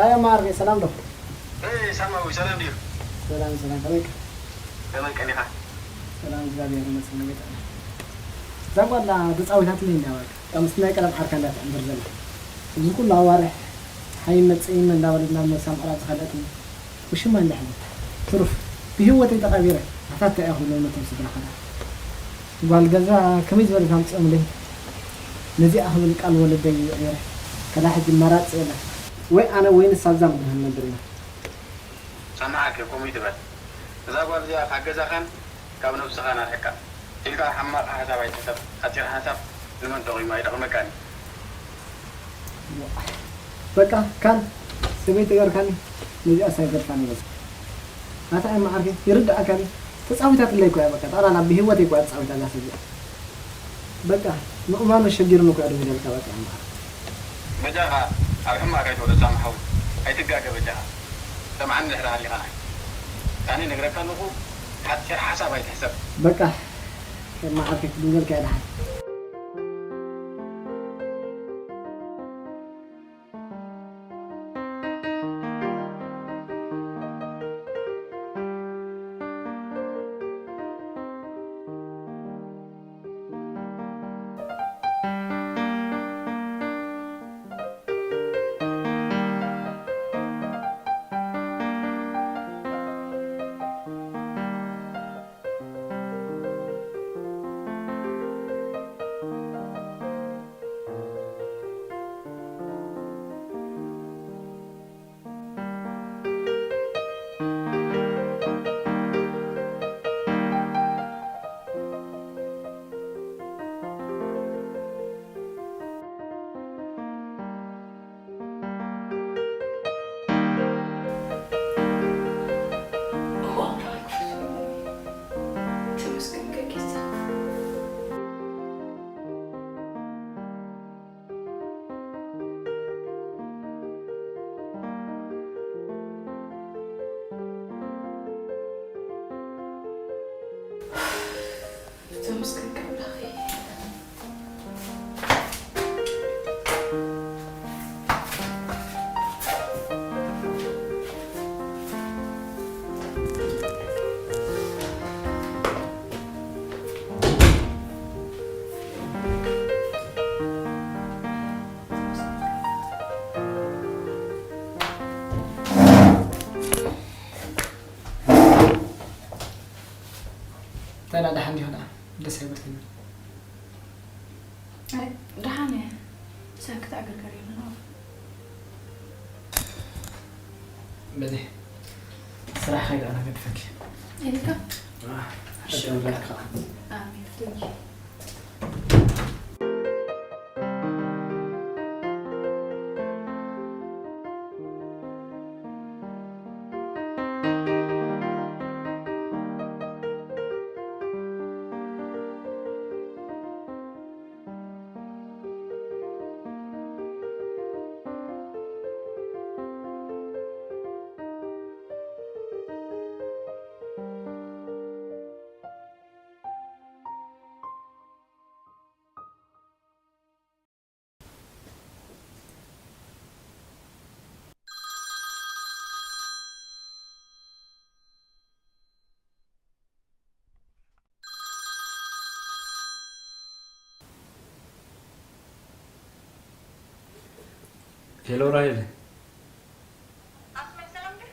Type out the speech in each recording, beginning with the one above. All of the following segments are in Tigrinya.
ኣያ ማርጌ ሰላም ዶ? እይ ሳማዊ ሰላም ድዩ? ሰላም ሰላም ከመይ ቀ? ከመይ ቀኒኻ? ሰላም እግዚኣብሔር ይመስገን። ከመይ ቀ? እዛ ጓላ ተጻዊታትለይ እንድያ በቃ። እታ ምስ ናይ ቀደም ዓርካ እንድያ ትዕምብር ዘላ። እዚ ኩሉ ኣዋርሕ ሓይመ ጸይመ እንዳበለት ናብ ነብሳ ምቕራብ ዝኸደትኒ። ውሽማ እንድያ ሕዚ ትሩፍ ብህይወተይ ተቐቢረ። ኣታ እንታይ እያ ክብሎም ነቶም ስድራኻ ደኣ? ጓል ገዛ ከመይ ዝበለት ኣምጺኦምለይ ነዚኣ ክብል ቃል ወለደይ ይቕየረ ከላ ሕጂ መራጺ የለን ወይ ኣነ ወይ ንሳ ኣብዛ ምድሪ ክንነብር ኢና። ሰማዓኪ ከምኡ ይትበል እዛ ጓል እዚኣ ካብ ገዛኻን ካብ ነብስኻን ኣርሕቃ ኢልካ ሕማቕ ሓሳብ ኣይትሕሰብ ሓጺር ሓሳብ ንመን ጠቒሙ ኣይጠቕመካን እዩ። በቃ ካን ሰበይቲ ገርካኒ ነዚኣ ሳይገርካ ነበዛ ኣታ እማ ዓርከይ ይርድኣካኒ ተጻዊታትለይ እኮ እያ በቃ ጠቕላላ ብህይወተይ እኮ እያ ተጻዊታ እዛ ሰብ እዚኣ በቃ ምእማኑ ኣሸጊሩኒ እኮ እያ ደው ኢለልካ በቃ እማ ዓርከይ በጃኻ ኣብ ሕማቕ ኣይትውረድ ሳሚ ሓወይ ኣይትጋገ በጃኻ ሰምዓኒ ድሕሪ ሃሊኻ ናይ ኣነ ነግረካ ኣለኹ ሓጺር ሓሳብ ኣይትሕሰብ በቃ እማ ዓርከይ ክድንገልካ እያ ደሓን ተመስገን ኣምላኸይ። እንታይ ደኣ ደሓን ዲኺ ደኣ ደስ ኣይበልክን። ኣይ ደሓን እየ። ሰንክቲ ዕግርግር የለን። በሊ ስራሕ ከይደ ኣነ ገድፈኪ። ኢልካ ሕሸ ብላካ። ኣሜን። Thank you። ሄሎ ራሄል። ኣስመር ሰላም ድዩ?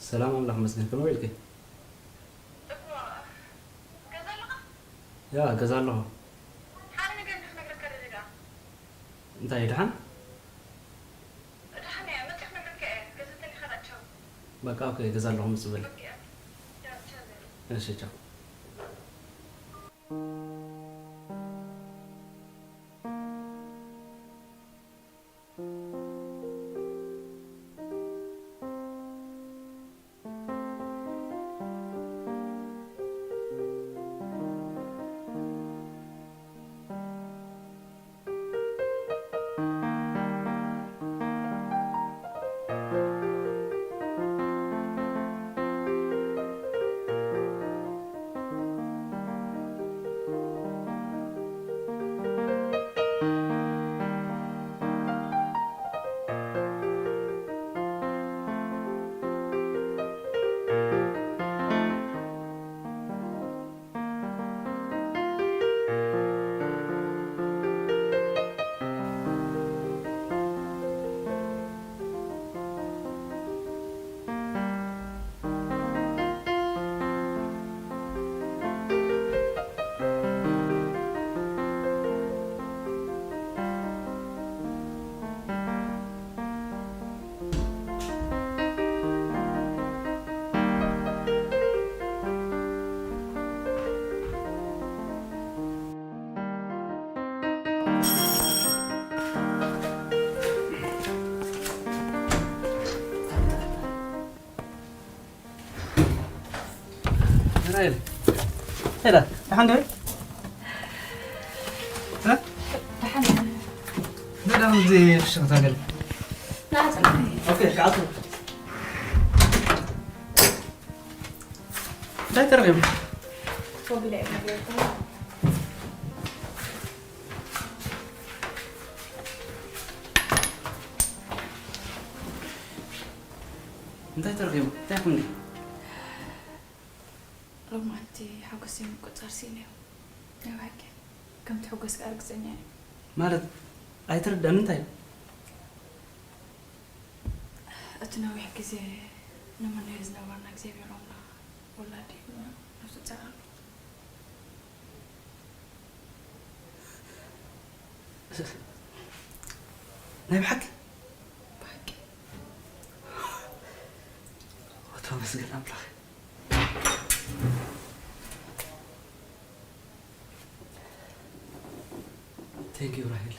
ሰላም ኣምላኽ መስገን ከመይ ውዒልኪ? እኮ ገዛ ኣለኻ? ያ ገዛ ኣለኹ። ሓደ ነገር እንዲ ክነግረካ ደሊ ደኣ። እንታይ ድሓን? ደሓን እየ መፂእ ክነግረካ እየ። ገዛ እንተሊኻ ደኣ ቻው። በቃ ኦኬ ገዛ ኣለኹ ምፅእ በሊ። ኦኬ ኦኬ። ቻው ቻው በሊ። እሺ ቻው። ሄላ፣ ደሓን ዶ? እ? ደሓን። ደዳም እዚ ፍሽኽታ ገለ። ናጽና። ኦኬ፣ ክኣቱ። እንታይ ተረኺቡ? ኮፍ ኢለ እየ። እንታይ ተረኺቡ? እንታይ ኮይኑ? ሎማዓንቲ ሓጎሰይ ምቁጽጻር ስኢነ። ናይ ብሓቂ ከም ትሕጎስ ከኣ ርግጸኛ እየ። ማለት ኣይተረድኣን እንታይ? እቲ ነዊሕ ግዜ ንመነዮ ዝነበርና እግዚኣብሔር ኣምላኽ ወላዲ ሂቡና ነብሱ ጸርኣሉ። ናይ ብሓቂ? ብሓቂ። ተመስገን ኣምላኽ። Thank you ራሄል።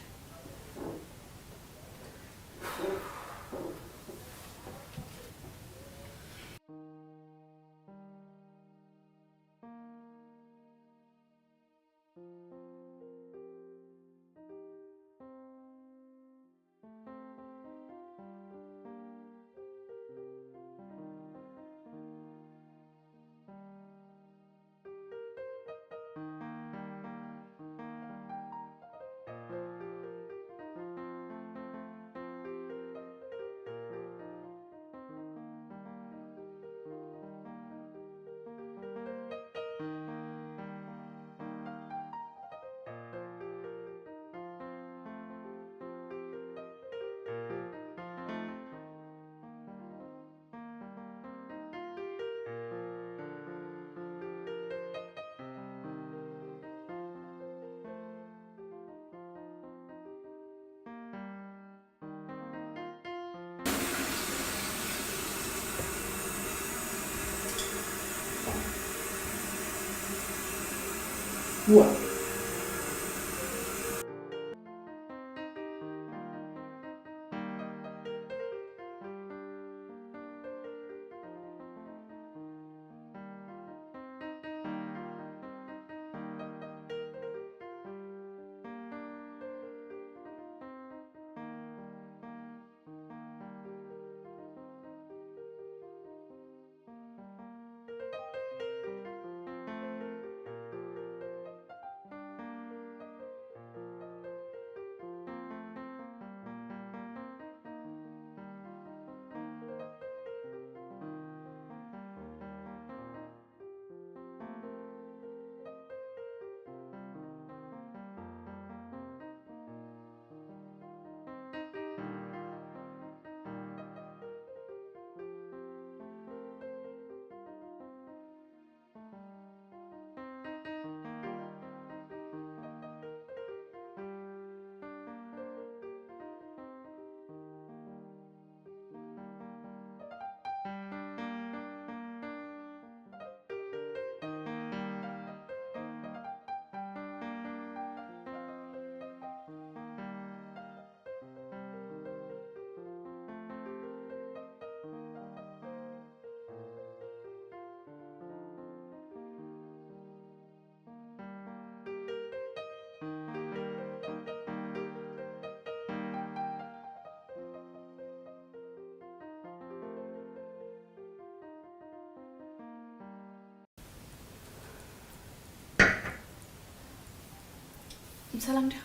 ሰላም ዲኻ?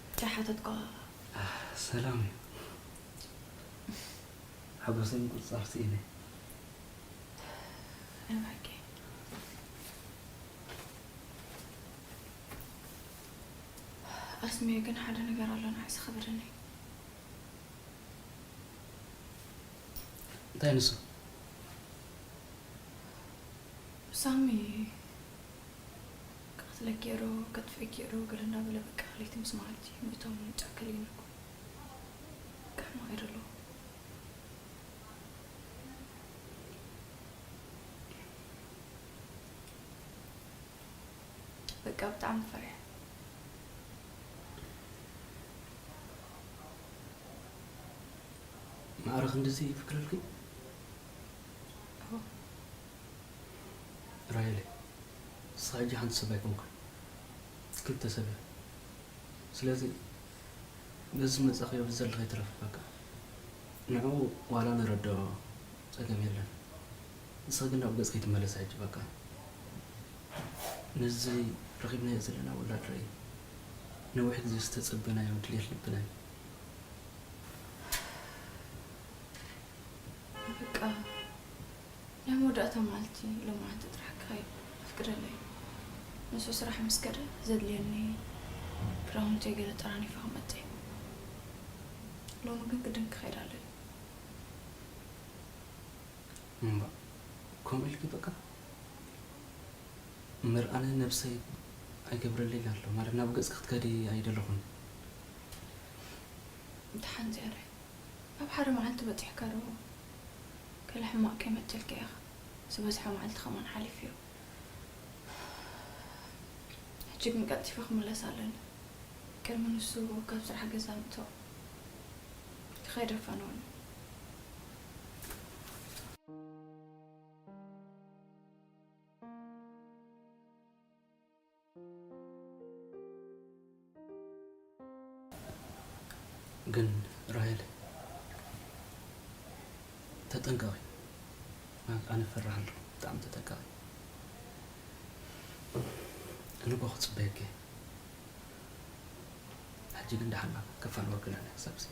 እንታይ ሓተትኳ? ሰላም እዩ። ሓጎሰይ ምቁጽጻር ስኢነ። እባክህ። ኣስሜ ግን ሓደ ነገር ኣሎ ንዓይ ዝኸበደኒ። እንታይ ንሱ? ሳሚ ክቐትለኪ እየ ዶ ከጥፍእኪ እየ ዶ ገለ እንዳበለ በቃ ለይቲ ምስ መዓልቲ ምእታው ምውጻእ ከልእዩኒ እኮ። ከሕማቕ እየ ደለኹ። በቃ ብጣዕሚ ፈሪሐ። ማዕረ ክንድዚ ይፍክረልኪ? እወ። ራሄለይ፣ ንስኻ ሕጂ ሓንቲ ሰብ ኣይኮንካን፣ ክልተ ሰብ እያ። ስለዚ በዚ ዝመጻእካዮ ብዘለኻ ይትረፍ በቃ። ንዕኡ ዋላ ንረድኦ ጸገም የለን። ንስኻ ግን ናብ ገጽ ከይትመለስ ሕጂ በቃ። ነዚ ረኺብናዮ ዘለና ውላድ ርኣይ። ነዊሕ ግዜ ዝተጸበናዮ ድሌት ልብና እዩ። በቃ ናይ መወዳእታ መዓልቲ ሎማዓንቲ ጥራሕ ክኸይድ ኣፍቅደለይ። ንሱ ስራሕ ምስ ከደ ዘድልየኒ ክዳውንተይ ገለ ጠራኒፈ ክመጽእ እየ። ሎሚ ግን ግድን ክኸይድ ኣለኒ። እምባ፣ ከምኡ ኢልኪ በቃ? እምበር ኣነ ነብሰይ ኣይገብረለይን ኣሎ። ማለት ናብ ገጽ ክትከዲ ኣይደለኹን። ደሓን ዝያዳይ፣ ኣብ ሓደ መዓልቲ በጺሕካ ዶ ገለ ሕማቕ ከይመጸልካ ኢኻ? ዝበዝሐ መዓልቲ ከማን ሓሊፉ እዩ። ሕጂ ግን ቀልጢፈ ክምለስ ኣለኒ። ቅድሚ ንሱ ካብ ስራሕ ገዛ ምእታው ክኸይድ ኣፋንወኒ። ግን ራሄል፣ ተጠንቀቒ። ኣነ እፈርሕ ኣለኹ፣ ብጣዕሚ ተጠንቀቒ። ንጎ ክጽበየኪ እየ። ሕጂ ግን ደሓን ከፋንወኪ ኣለና ክሳብ እዚ።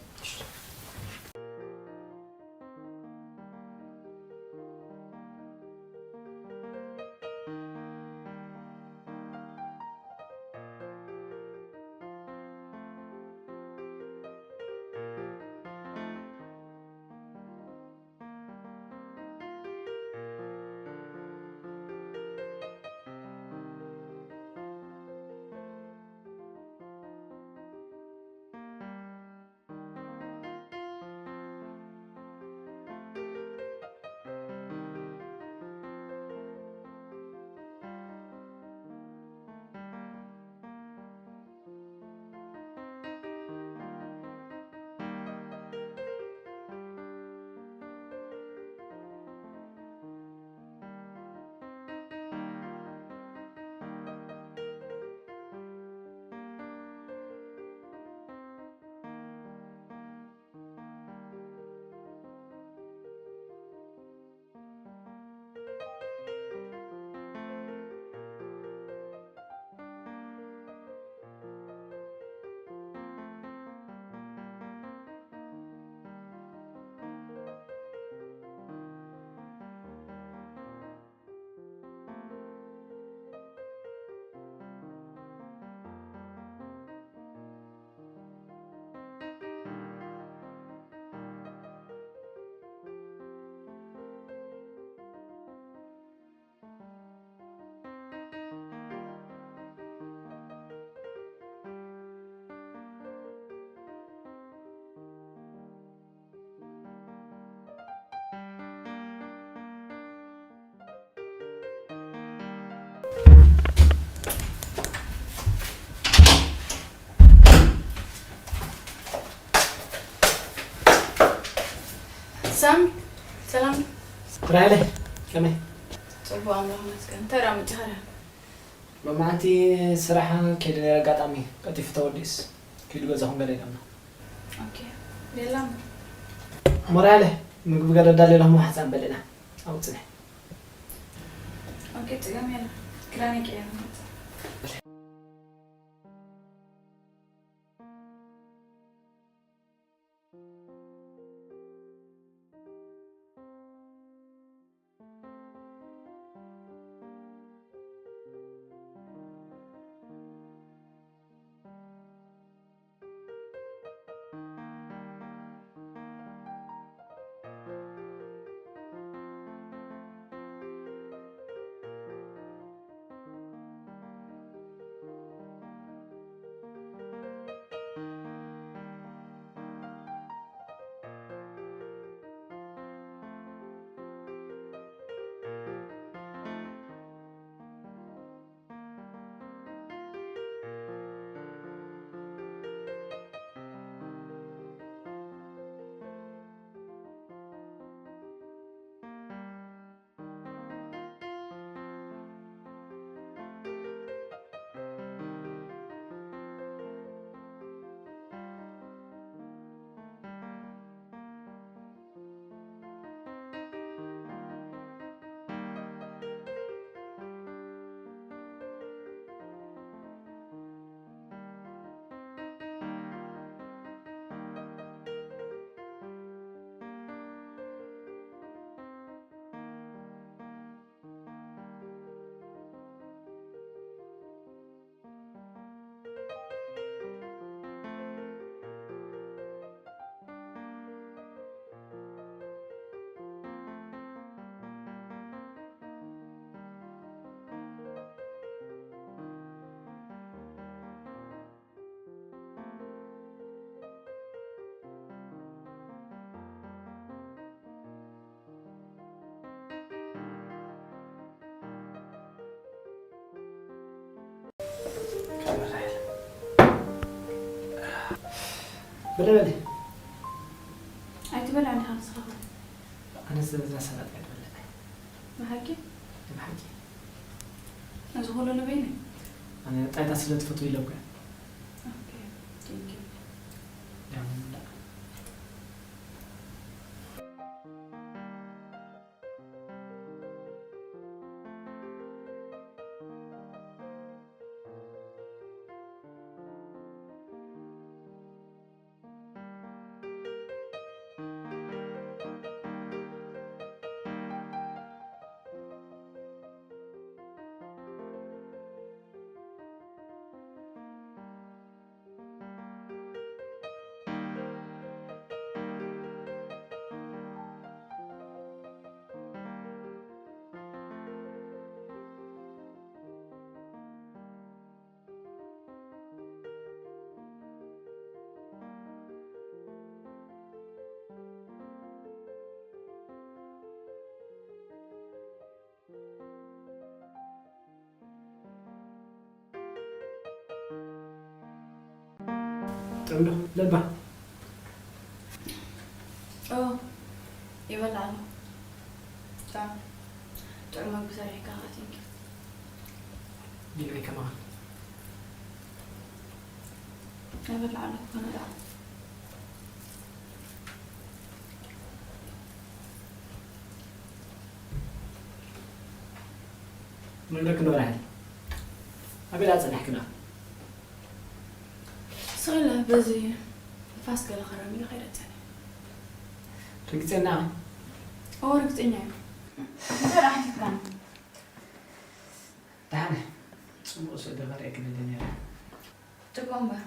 ሳሚ፣ ሰላም። ራሄለ፣ ከመይ? ጽቡቕ፣ ኣምላኽ ይመስገን። እንታይ ደኣ መጺኻ ደኣ? ሎማዓንቲ ስራሕ ከይደ ነይረ፣ ኣጋጣሚ ቀልጢፉ ተወዲኡስ፣ ኪዱ ገዛኹም ገለ ኢሎምና። ኦኬ፣ የላ እምበር። እሞ ራሄለ፣ ምግቢ ገለ ኣዳልየ ኣለኹ፣ እሞ ሓንሳእ ንበልዕ ኢና። ኣብኡ ጽንሕ። ኦኬ፣ ጽገም የለን። ክዳነይ ቀይረ እመጽእ። በለ በለ። ኣይትበልዕ እንዲኻ ንስኻ ኸ? ኣነ ስለዛ ሰላጣ ኣይበልዕ። ብሓቂ? ብሓቂ። እዚ ኩሉ ንበይነይ? ኣነ ጣይታ ስለ ትፈትው ኢለ እኮ እየ። ኦኬ፣ ቴንክ ዩ። ያው ምንዳ። ጥዑም ዶ ለባ? ኦ፣ ይበልዕ ኣሎ። ጥዑም፣ ጥዑም መግቢ ሰሪሕካ ኸዓ፣ ቴንኪ። ቢልዒ ከማን። ይበልዕ ኣሎ፣ ክኾነ ደኣ። ንብለኪ ዶ ራሄል? ኣበይ ደኣ ጸኒሕኪ ደኣ? ስቕ ኢለ በዚ ንፋስ ገለ ከረሚ ኢለ ከይደ ጸኒሐ። ርግጸኛ? እወ፣ ርግጸኛ እየ። እንታይ ደኣ ሓቲትካኒ? ደሓን እየ። ጽቡቕ ስእሊ ከርእየኪ ደልየ ነይረ። ጽቡቕ እምበር።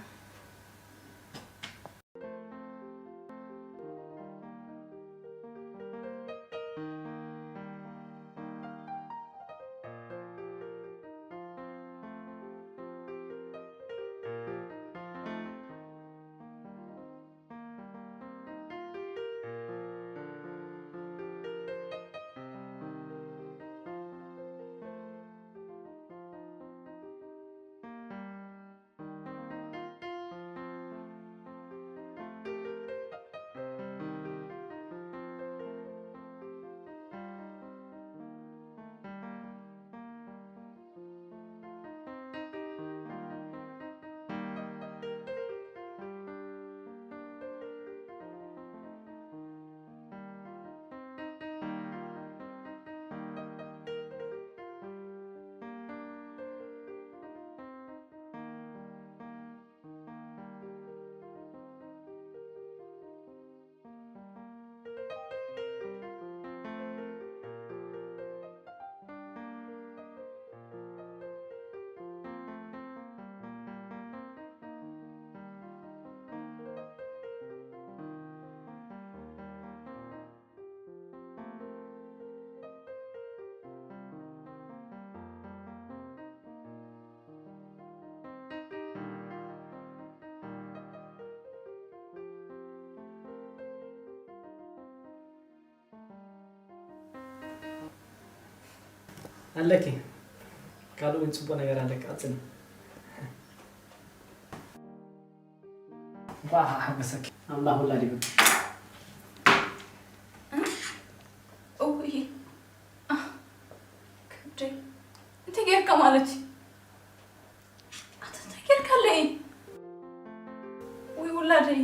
ኣለኪ። ካልእ እውን ጽቡቕ ነገር ኣለኪ። ቀጽሊ። እንኳዕ ሓጎሰኪ። ኣምላኽ ውላድ ይሁን። እውይ፣ ኣህ፣ ከብደይ። እንታይ ጌርካ ማለት እዩ? ኣታ እንታይ ጌርካለይ? ውይ ውላደይ።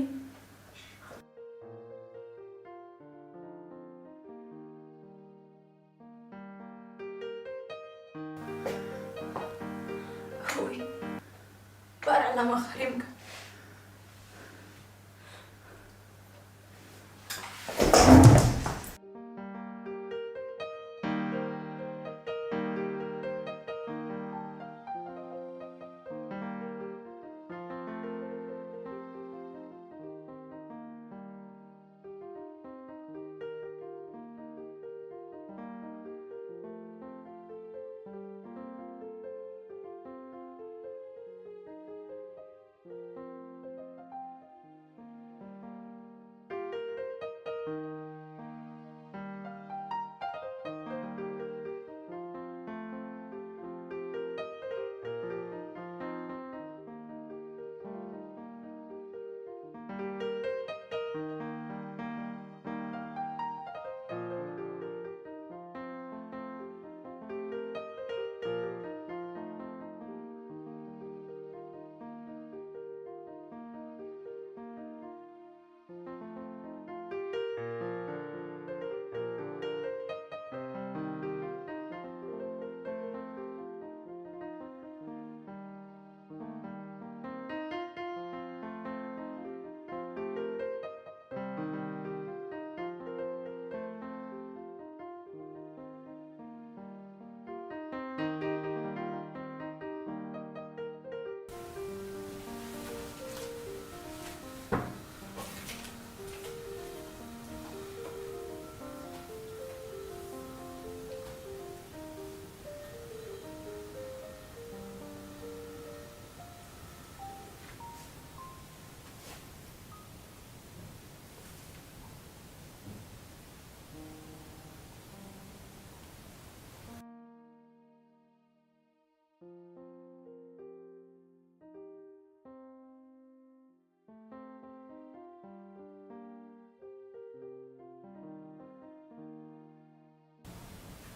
ውይ፣ ባር ዕላማ ኸሪምካ።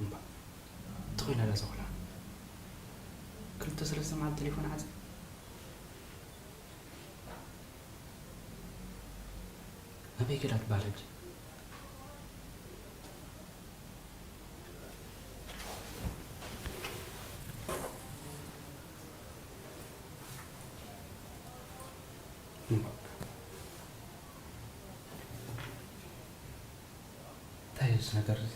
እምባ፣ እንታይ ኮይና እዛ ቆልዓ? ክልተ ሰለስተ መዓልቲ ቴሌፎን ዓጽያ። ኣበይ ከዳ ትበሃል ሕጂ? እምባ፣ እንታይ እዩ እዚ ነገር እዚ?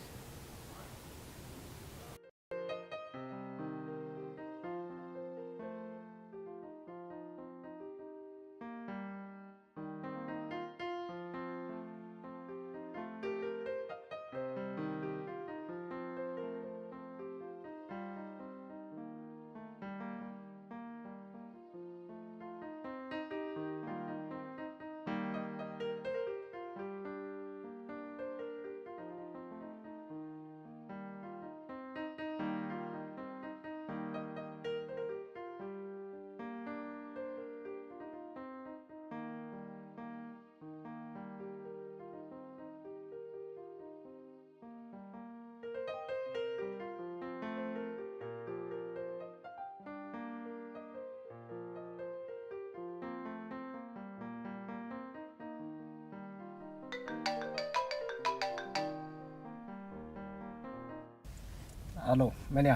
ኣሎ፣ መን እያ?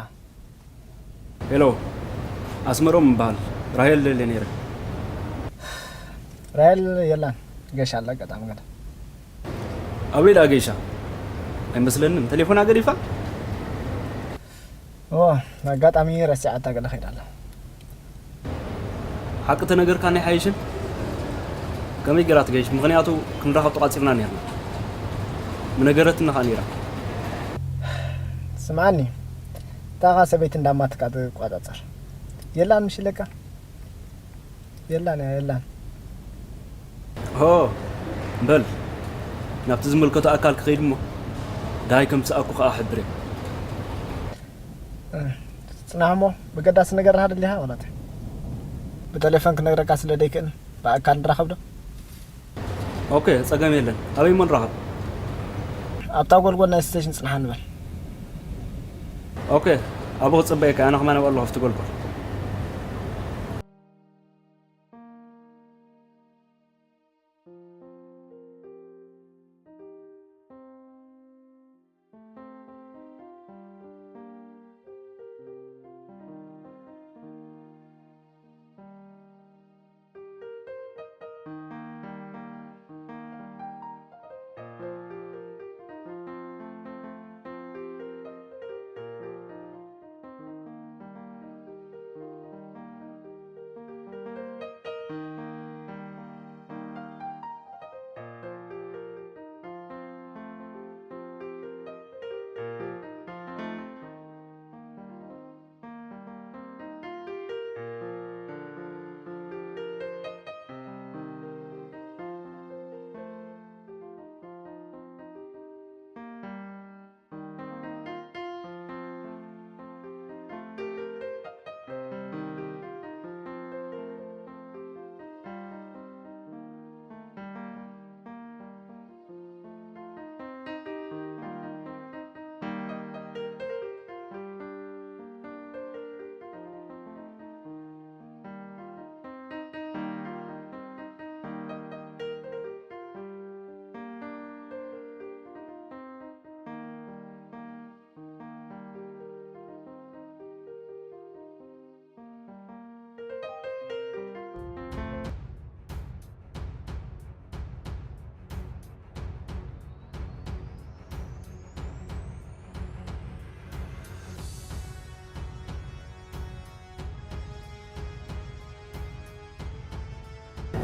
ሄሎ፣ ኣስመሮም እበሃል። ራሄል ደልየ ነይረ። ራሄል የላን፣ ገሻ ኣላ ኣጋጣሚ ገለ። ኣበይ ደኣ ገይሻ? ኣይመስለንን። ቴሌፎና ገዲፋ? ኦ፣ ኣጋጣሚ ረሲዓታ ገለ ከይዳ ኣላ። ሓቂ ተነገርካኒ ኣይሓይሽን? ከመይ ገይራ ትገይሽ? ምኽንያቱ ክንራኸብ ተቋጺርና ነይርና። ምነገረትና ኸኣ ነይራ። ስምዓኒ፣ እታ ኸኣ ሰበይቲ እንዳማትካ ትቋጻጸር። የላን ምሽ ኢለካ? የላን እያ፣ የላን። ሆ፣ በል፣ ናብቲ ዝምልከቶ ኣካል ክኸይድ እሞ፣ ደሃይ ከም ዝሰኣኩ ኸኣ ሕብር። እ፣ ጽናሕ እሞ፣ ብገዳሲ ነገር ደኣ ደሊኻ ማለት እዩ። ብቴሌፎን ክነግረካ ስለ ደይክእል፣ ብኣካል ንራኸብ ዶ? ኦኬ፣ ጸገም የለን። ኣበይ እሞ ንራኸብ? ኣብታ ጎልጎል ናይ ስቴሽን ጽናሕ ንበል። ኦኬ፣ ኣብኡ ክጽበየካ፣ ኣነ ከማን ኣብኡ ኣለኹ፣ ኣብቲ ጎልጎል።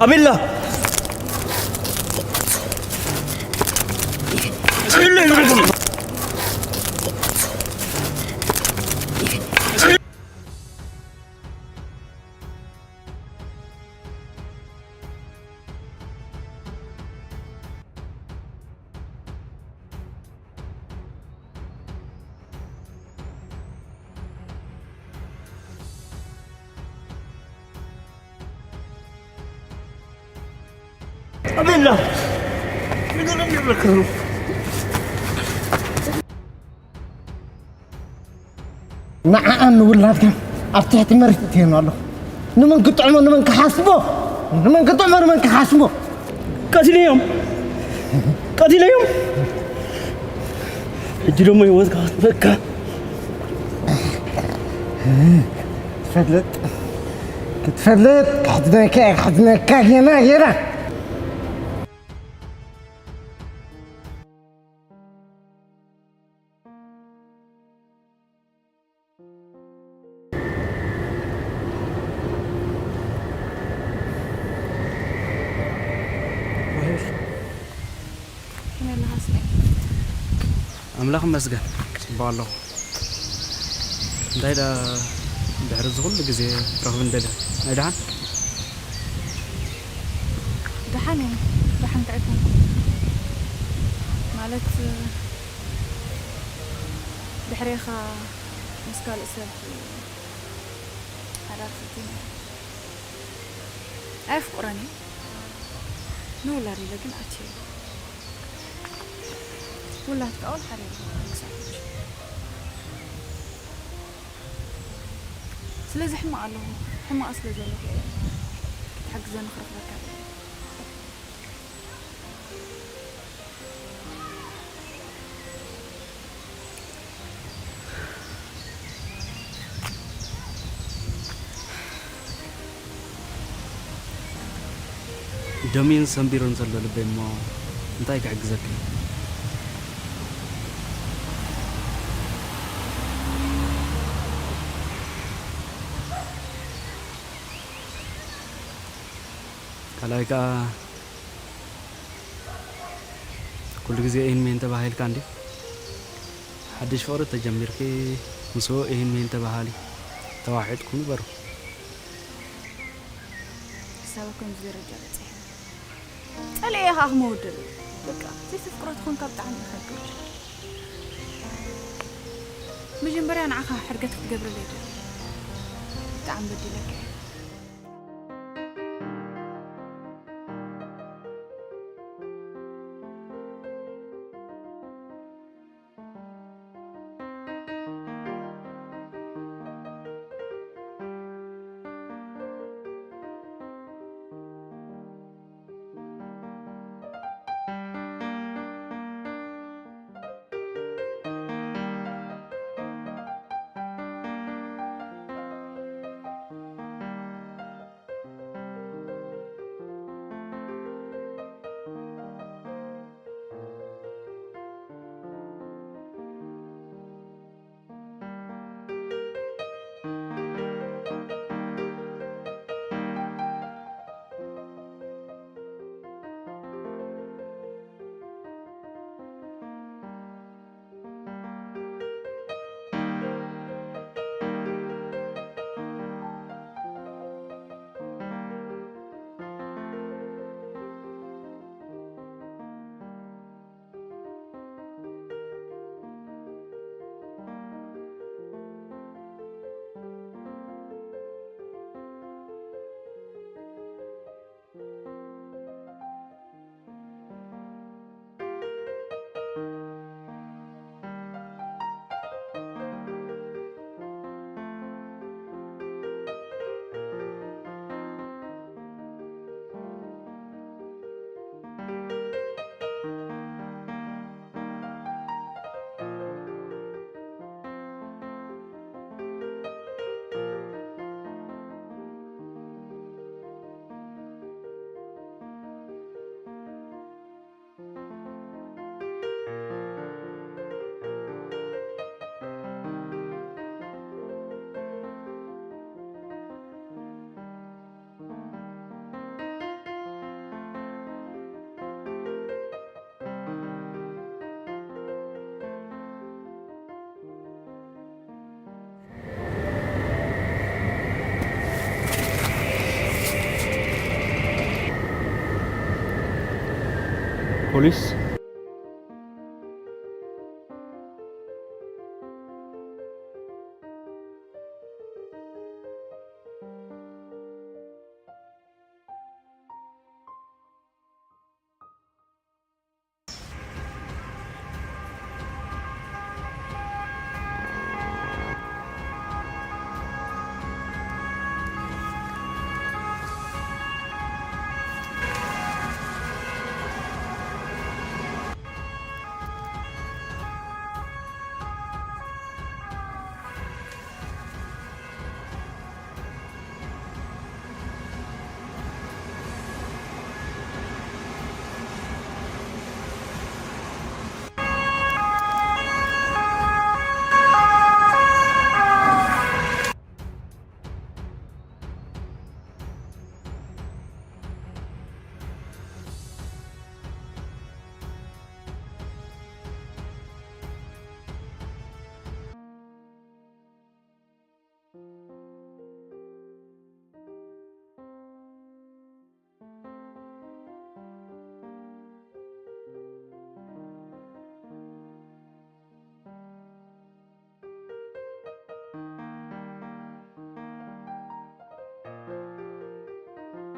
ኣቤላ! ኣቤላ! ንገረኒ ይብለካ ኣለኹ። ንዓኣ ንውላድካ ኣብ ትሕቲ መሬት እትህኖ ኣለኹ። ንመን ክጥዕሞ፣ ንመን ክሓስቦ፣ ንመን ክጥዕሞ፣ ንመን ክሓስቦ። ቀቲለዮም፣ ቀቲለዮም። ሕጂ ደሞ ህይወትካ ክጥፈካ። ትፈልጥ፣ ክትፈልጥ፣ ክሕዝነካ፣ ክሕዝነካ፣ ጌና፣ ጌና። ከመይ ኣለኻ ስለ? ኣምላኽ ይመስገን፣ ጽቡቕ ኣለኹ። እንታይ ደኣ ድሕሪ እዚ ኩሉ ግዜ ክትረኽብኒ ደሊኻ? ናይ ደሓን? ደሓን እየ፣ ደሓን እንታይ ኣይኮንኩን። ማለት፣ ድሕሬኻ ምስ ካልእ ሰብ ሓዳር ፈቲነ። ኣየፍቅሮን እየ። ንውላድ ኢለ ግን ኣትየ። ውላድ ከኣ ወላ ሓደ የለን ክሳብ ሕጂ። ስለዚ ሕማቕ ኣለኹ። ሕማቕ ስለ ዘለኹ እየ ክትሕግዘኒ ክረኽበካ ደልየ። ደምዩን ሰንቢሩን ዘሎ ልበይ እሞ እንታይ ክሕግዘኪ? ካልኣይ ከኣ ኩሉ ግዜ እሂን ምሂን ተባሂልካ እንድዩ። ሓድሽ ፍቕሪ ተጀሚርኪ ምስኡ እሂን ምሂን ተባሃሊ። ተዋሒጥኩም ንበሩ። ክሳብ ኣብ ከምዚ ደረጃ በጺሐ። ጸሊኤ ከኣ ክመውደሉ። በቃ፣ ዘይተፍቅሮ ተኾንካ ብጣዕሚ እዩ ከቢድ። መጀመርያ ንዓኻ ሕርገት ክትገብረለይ ደልየ። ብጣዕሚ በዲለካ እየ። ፖሊስ